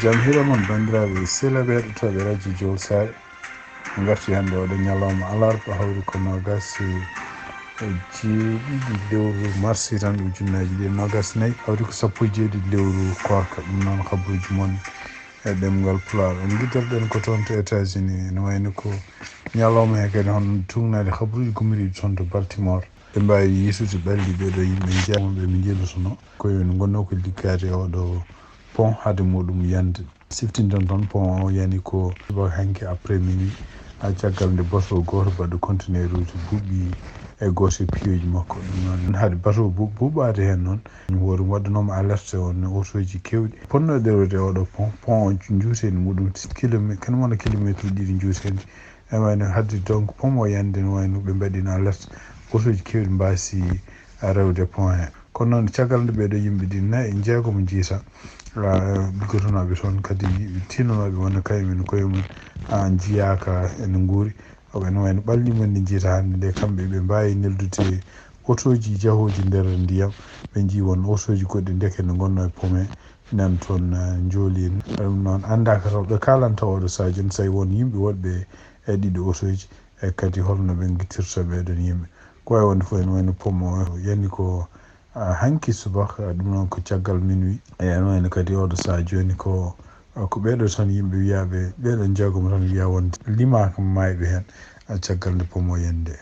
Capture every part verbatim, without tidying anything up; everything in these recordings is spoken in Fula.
Jam hiira mon, banndiraaɓe selaɓe heɗotooɓe Radio Jowol Saare. En ngarti hannde oɗo ñalawma alarba, hawri ko noogas e jeeɗiɗi lewru mars, hitaande ujunnaaji ɗiɗi e noogas nayi, hawri ko sappo e jeeɗiɗi lewru koorka. Ɗum noon, kabaruuji mon e ɗemngal Pulaar. En ngidorɗen ko toon to États-Unis, ene wayno ko ñalawma he kadi, hono tuugnaade kabaruuji gummoriiɗi toon to Baltimore. Ɓe mbaawi yeesude ɓalli ɓee ɗoo yimɓe njeegomo ɓe ɓe njelusnoo, ko ɓe ngonnoo ko liggaade e oɗo pont hade muɗum yande. Siftinten toon, pont o yani ko subaka hanki après minuit, a caggal nde bateau gooto baɗɗo conteneuruuji buuɓi e gooto e piyoji makko. Ɗum noon, hade bateau bu-, buuɓaade heen noon, hoore mum waɗdanooma alerte on, otooji keewɗi potnoo darorde e oɗo pont. Pont o juuteende muɗum kilomètre, kene wona kilometre ɗiɗi juuteende. E wayno hadde donc pont o yande, no wayno ɓe mbaɗino alerte, otooji keewɗi mbaasi rewde pont he. Kono noon, caggal nde ɓee ɗoo yimɓe ɗi nayi, njeegomo njiita, ah, liggotonooɓe toon kadi, tinnonooɓe wonde kañum en koye mum, ah, njiyaaka ene nguuri. Ene wayno ɓalli mum ndi njiita hannde nde, kamɓe ɓe mbaawi neldude otooji jahooji nder ndiyam, ɓe njii won otooji goɗɗi ndeke ne ngonnoo e pont he, nan toon, eh, njooli en. Ɗum noon, anndaaka taw ɓe kaalanta oɗo sahaa jooni, so tawi won yimɓe woɗɓe e ɗiɗo otooji, e kadi holno ɓe ngittirta ɓee ɗoon yimɓe. Ko wayi wonde fof, ene wayno pont o yani ko, ah, hanki subaka, ɗum noon ko caggal minuit. E ene wayno kadi oɗo sahaa jooni ko, ah, ko ɓee ɗoo tan yimɓe wiyaaɓe, ɓee ɗoo njeegomo tan wiyaa wonde limaaka maayɓe heen, ah, caggal nde pont o yani nde.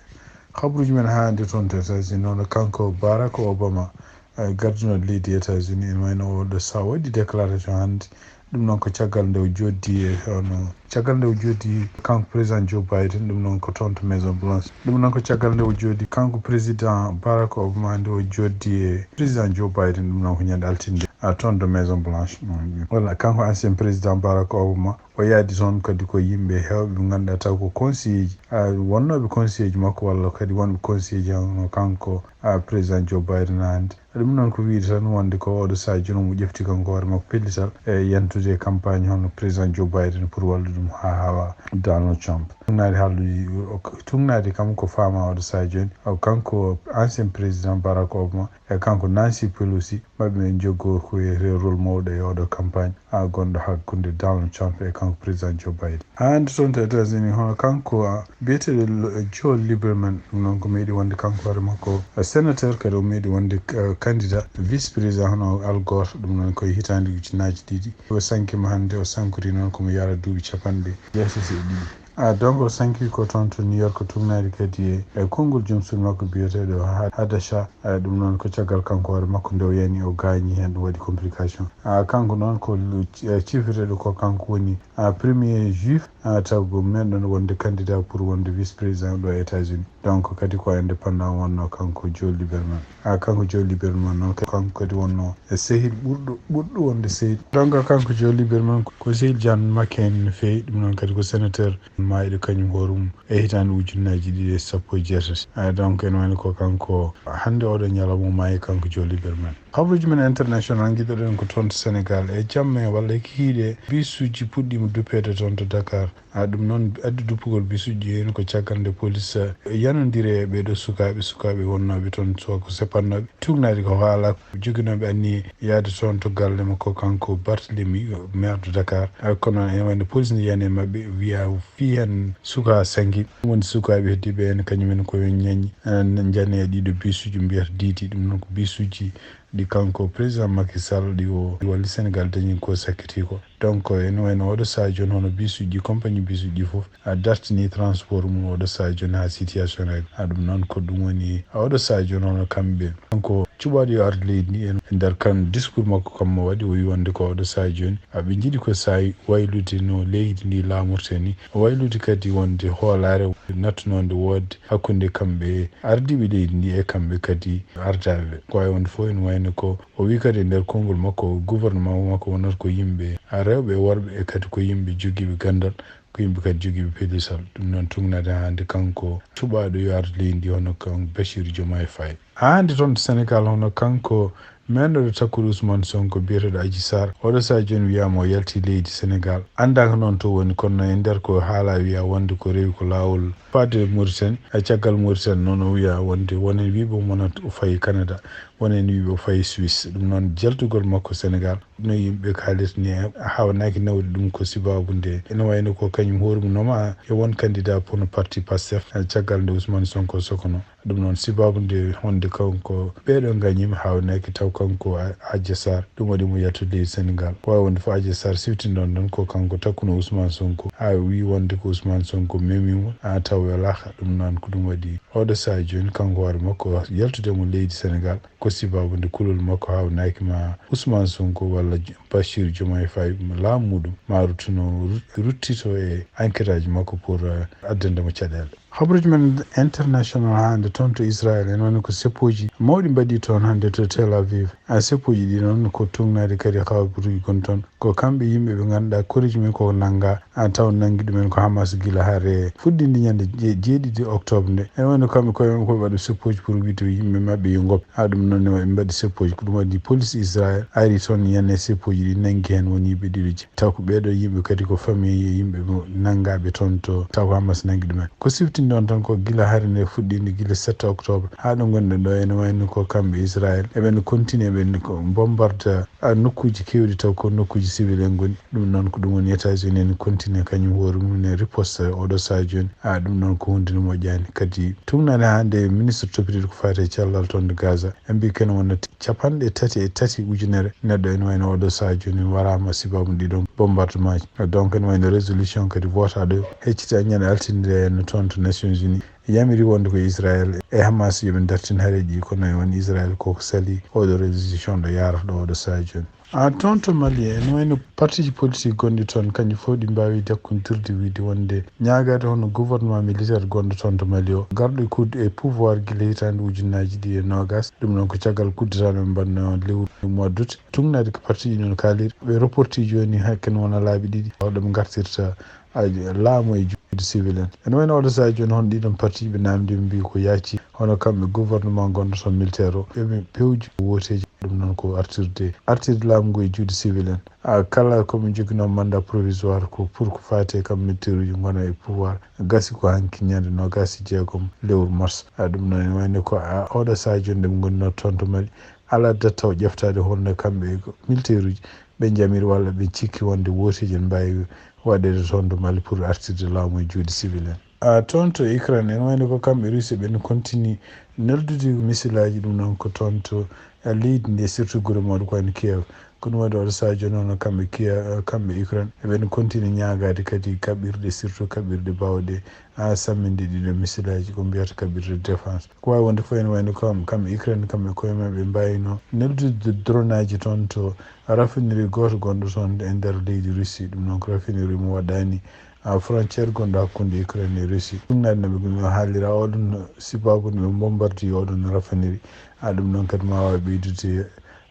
Kabaruuji men hannde toon to États-Unis, noon kanko Barack Obama, eh, gardinooɗo leydi États-Unis, ene wayno oɗo sahaa waɗi déclaration hannde. Ɗum noon ko caggal nde o jooɗdi e hono, caggal nde o jooɗdi kanko président Joe Biden, ɗum noon ko toon to Maison Blanche. Ɗum noon ko caggal nde o jooɗdi kanko président Barack Obama, nde o jooɗdi e président Joe Biden, ɗum noon ko ñande altinde, a, toon to Maison Blanche. Mm. Walla kanko ancien président Barack Obama, o yaadi toon kadi ko yimɓe heewɓe ɓe ngannduɗaa taw ko conseiller ji, a, wonnooɓe conseiller ji makko walla kadi wonɓe conseiller ji hono kanko, a, président Joe Biden hannde. Ɗum noon ko wiyde tan wonde ko oɗo sahaa jooni mo ƴefti kanko hoore makko pellital e yantude e campagne hono président Joe Biden pour wallude ɗum haa haawa Donald Trump. Tuugnaade haalduuji, o, tuugnaade kam ko faamaa oɗo sahaa jooni, o, kanko ancien président Barack Obama e kanko Nancy Pelosi, maɓɓe en njoggo ko wiyetee rôle mawɗo e oɗo campagne, a, gonɗo hakkunde Donald Trump e kanko président Joe Biden. Haa hannde toon to États-Unis, hono kanko, a, biyeteeɗo Lo-, Joe Lieberman, ɗum noon ko meeɗi wonde kanko hoore makko, a, sénateur, kadi o meeɗi wonde, a, candidat vice président hono Al Gore, ɗum noon ko e hitaande ujunnaaji ɗiɗi. O sankii mo hannde, o sankori noon ko mo yahra duuɓi capanɗe jeetati e ɗiɗi. A, donc o sankii ko toon to New York, tuugnaade kadi e, e konngol joom suudu makko biyeteeɗo Ha-, Hadasha. A, ɗum noon ko caggal kanko hoore makko nde o yani o gaañi heen, ɗum waɗi complication. A, kanko noon ko lu-, ci-, a, cifreteeɗo ko kanko woni, a, premier juif, a, taw ko meeɗɗo wonde candidat pour wonde vice président ɗo e États-Unis. Donc kadi ko indépendant wonnoo kanko Joe Lieberman. A, kanko Joe Lieberman noon, kanko kadi wonnoo e sehil ɓurɗo, ɓurɗo wonde sehil. Donc kanko Joe Lieberman ko, ko sehil John McCain no feewi, ɗum noon kadi ko sénateur maayɗo kañum hoore mum e hitaande ujunnaaji ɗiɗi e sappo e jeetati. A, donc ene wayno ko kanko hannde oɗo ñalawma maayi kanko Joe Lieberman. Kabaruuji men international ngiɗoɗen ko toon to Sénégal. E jamma walla e kikiiɗe, bisuuji puɗɗiima duppeede toon to Dakar. A, ɗum noon addi duppugol bisuuji heen ko caggal nde police, a, yanondiri e ɓee ɗoo sukaaɓe, sukaaɓe wonnooɓe toon, soit ko sepannooɓe, tuugnaade ko haala joginooɓe anniye yaade toon to galle makko kanko Barthélemy, maire de Dakar. A, kono ene wayno police ne yani e maɓɓe, wiya fii heen suka sanki, ɗum woni sukaaɓe heddiiɓe heen, kañum en ko yo ñañi, a, njane e ɗiɗo bisuuji mbiyata diidi, ɗum noon ko bisuuji ɗi kanko président Macky Sall ɗi o walli Sénégal dañi ko sakkiti ko. Donc ene wayno oɗo sahaa jooni hono bisuuji, compagnie bisuuji fof a dartini transport mum oɗo sahaa jooni haa situation rek. A, ɗum noon ko ɗum woni oɗo sahaa jooni hono kamɓe. Donc cuɓaaɗo yo ardu leydi ndi e nder kan discours makko kam mo waɗi, o wi wonde ko oɗo sahaa jooni, a, ɓe njiɗi ko sahaa waylude no leydi ndi laamorte ni, waylude kadi wonde hoolaare nattunonde woodde hakkunde kamɓe ardiiɓe leydi ndi e kamɓe kadi ardaaɓe ɓe. Ko wayi wonde fof ene wayno ko o wi kadi e nder konngol makko, gouvernement makko wonata ko yimɓe, a, rewɓe e worɓe e kadi ko yimɓe jogiiɓe ganndal, ko yimɓe kadi jogiiɓe pellital. Ɗum noon tuugnaade hannde kanko cuɓaaɗo yo ardu leydi ndi hono kanko Bassirou Diomaye Faye. Haa hannde toon to Senegaal, hono kanko meeɗo takkude Ousmane Sonko biyeteeɗo Adji Sarr, oɗo sahaa jooni wiyaama o yalti leydi Senegaal. Anndaa ko noon to woni, kono e nder ko haalaa wiyaa wonde ko rewi ko laawol faade Mauritanie. E caggal Mauritanie noon o wiyaa wonde won heen wiyɓe wonat o fayi Canada, won heen wiyɓe o fayi Suisse. Ɗum noon jaltugol makko Senegaal, no yimɓe kaalirta ni, haawnaki nawde ɗum ko sababu nde ene wayno ko kañum hoore mum noma e won candidat pour no parti Pastef, e caggal nde Ousmane Sonko sokono. Ɗum noon, sababu nde wonde kanko ɓeeɗo ngañiima haawnaki taw kanko A-, Adji Sarr, ɗum waɗi mo yaltude leydi Senegaal. Waawi wonde fof Adji Sarr siftini ɗoon tan ko kanko takkuno Ousmane Sonko, haa o wii wonde ko Ousmane Sonko memi mo, haa taw welaaka. Ɗum noon ko ɗum waɗi oɗo sahaa jooni kanko hoore makko yaltude mo leydi Senegaal. Ko sababu nde kulol makko haawnaki ma Ousmane Sonko walla J-, Bachir Diomaye Faye, laamu muɗum ma ruttuno, rut-, ruttito e enquête aji makko pour, eh, addande mo caɗeele. Habaruuji men international haa hannde toon to Israel, ene woni ko seppooji mawɗi mbaɗi toon hannde to Tel Aviv. A seppooji ɗi noon ko tuugnaade kadi habaruuji gon toon. Ko kamɓe yimɓe ɓe ngannduɗaa koreeji men koko nannga, a taw nanngi ɗumen ko Hamas gila hare fuɗɗinde ñande je-, jeeɗiɗi octobre nde. Ene woni kamɓe koye maɓɓe koye waɗa seppooji pour wiide yimɓe maɓɓe yo ngop. Haa ɗum noon ne waɗi mbaɗi seppooji. Ko ɗum waɗi police Israel ari toon ñande seppooji ɗi nanngi heen woni yimɓe ɗiɗo. Taw ko ɓeeɗo yimɓe kadi ko famille yimɓe mo nanngaaɓe toon to, taw ko Hamas nanngi ɗumen. Ko siftinde on tan ko gila hare nde fuɗɗiinde, gila sept octobre, haa ɗo ngonɗen ɗo, ene wayno ko kamɓe Israel, eɓen continue, eɓen ko bombarda, a, nokkuuji keewɗi, taw ko nokkuuji civil en ngoni. Ɗum noon ko ɗum woni États-Unis ene continue kañum hoore mum ne riposte oɗo sahaa jooni. A, ɗum noon ko huunde nde moƴƴaani. Kadi tuugnaade haa nde ministre toppitiiɗo ko faati e cellal toon to Gaza, en mbii kene wonno capanɗe tati e tati ujunere neɗɗo ene wayno oɗo sahaa jooni waraama sababu ɗiɗon bombardement ji. Donc ene wayno résolution kadi votaɗo heccita ñande altine nde henna toon to Nations Unies yamiri wonde ko Israel e Hamas yoɓe dartin hareji ɗi, kono e won Israel koko sali oɗo résolution ɗo yarata ɗo oɗo sahaa jooni. A, toon to Mali ene wayno partiji politique gonɗi toon, kanji fof ɗi mbaawi dakkondirde wiide wonde ñaagaade hono gouvernement militaire gonɗo toon to Mali o, garɗo e coup d-, e pouvoir gila hitaande ujunnaaji ɗiɗi e noogas. Ɗum noon ko caggal coup d'État ɓe mbaɗno lewru mois d'août. Tuugnaade ko partiji noon kaaliri, ɓe reporti jooni hakken wona laabi ɗiɗi, hoɗo ɓe ngartirta, a, laamu e juuɗe civil en. Ene wayno oɗo sahaa jooni hono ɗiɗon partiji ɓe naamndi ɓe mbii ko yaaci, hono kamɓe gouvernement gonɗo toon militaire o, ɓe pewji wooteeji. Ɗum noon ko artirde, artirde laamu ngu e juuɗe civil en. A, kala ko ɓe njoginoo mandat provisoire ko pour ko faati e kamɓe militaire uji ngona e pouvoir. Gasi ko hanki ñande noogas e jeegom lewru mars. A, ɗum noon ene wayno ko, a, oɗo sahaa jooni ɗo ɓe ngonno toon to Mali. Alaa date taw ƴeftaade holno kamɓe ko militaire uji ɓe njamiri walla ɓe cikki wonde wooteeji ene mbaawi waɗeede toon to Mali pour artirde laamu e juuɗe civil en. A, toon to Ukraine, ene wayno ko kamɓe Russie ɓen continue neldude misilaaji, ɗum noon ko toon to, a, leydi ndi, surtout gure mawɗo ko wayno Kiev. Ko ɗum waɗi oɗo sahaa jooni hono kamɓe Kiev, kamɓe Ukraine, eɓen continue ñaagaade kadi kaɓirɗe, surtout kaɓirɗe baawɗe, a, samminde ɗiɗo misilaaji, ko mbiyata kaɓirɗe défense. Ko waawi wonde fof ene wayno kam, kamɓe Ukraine, kamɓe koye maɓɓe mbayno neldude dronaji toon to raffinerie gooto gonɗo toon e nder leydi Russie. Ɗum noon ko raffinerie mo waɗani a, frontière gonɗo hakkunde Ukraine e Russie. Ɗum naatna ɓe no haalira oɗon sibabu no ɓe bombardi oɗon raffinerie. A, ɗum ɗon kadi ma waawi ɓeydude,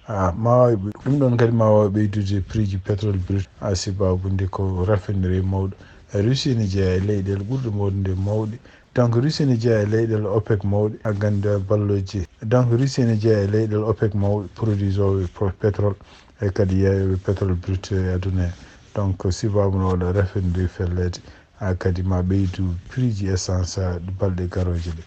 a, ma waawi ɓe-, ɗum ɗon kadi ma waawi ɓeydude prix ji pétrole brut. A, sibabu nde ko raffinerie mawɗo. Russie ne jeeya e leyɗeele ɓurɗe mawɗude mawɗi. Donc Russie ne jeeya e leyɗeele OPEC mawɗe. A, gannda balloji. Donc Russie ne jeeya e leyɗeele OPEC mawɗe, produisooɓe pro-, pétrole. E kadi yeeyooɓe pétrole brut e aduna he. Donc, sibabu no waɗa raffinerie felleede, haa kadi ma ɓeydu prix ji essence, a, balɗe garooje ɗe.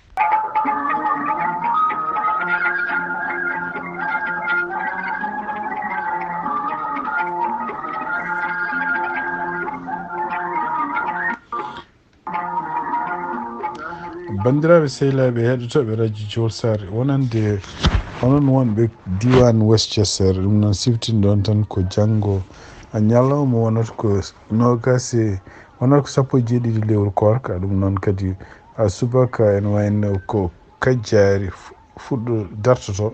Banndiraaɓe sehilaaɓe heɗotooɓe Radio Jowol Saare, wonande onon wonɓe diiwaan Westchester, ɗum noon siftinɗon tan ko janngo, a, ñalawma wonata ko noogaas e, wonata ko sappo e jeeɗiɗi lewru koorka, ɗum noon kadi, a, subaka ene wayno ko kajjaari fu-, fuɗɗo dartoto.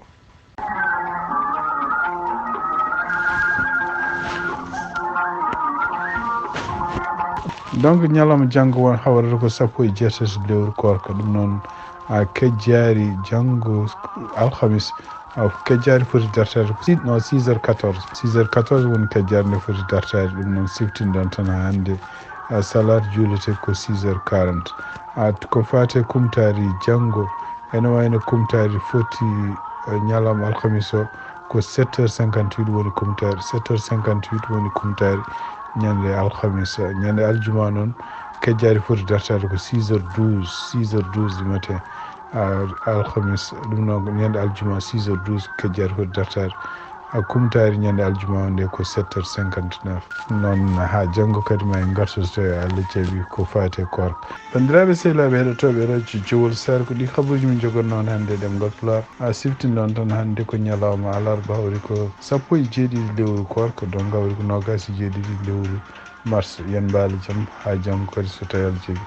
Donc, ñalawma janngo won hawrata ko sappo e jeetati lewru koorka. Ɗum noon, a, kajjaari janngo alhamis, a, kajjaari foti dartade ko si-, no, six heures quatorze. Six heures quatorze woni kajjaari nde foti dartade. Ɗum noon siftinɗon tan haa hannde, a, salaat juulete ko six heures quarante. A, ko faati e kumtaari janngo, Ene wayno kumtaari foti, eh, ñalawma alhamis o ko sept heures cinquante-huit woni kumtaari, sept heures cinquante-huit woni kumtaari ñande alhamis. Ñande aljuma noon, kejjaari foti dartaade ko six heures douze, six heures douze du matin, ah, alhamis. Ɗum noon ko ñande aljuma, six heures douze kejjaari foti dartaade. A kumtaari ñande aljuma o nde ko sept heures cinquante-neuf. Noon haa janngo kadi ma en ngartu so tawi Allah jaɓi ko faati e koorka. Banndiraaɓe sehilaaɓe heɗotooɓe radio Jowol Sare, ko ɗi kabaruuji min jogannoo on hannde e ɗemngal Pulaar. A siftin noon tan hannde ko ñalawma alarba, hawri ko sappo e jeeɗiɗi lewru koorka, donc hawri ko noogaas e jeeɗiɗi lewru mars. Yen mbaalo jam haa janngo kadi so tawi Allah jaɓi.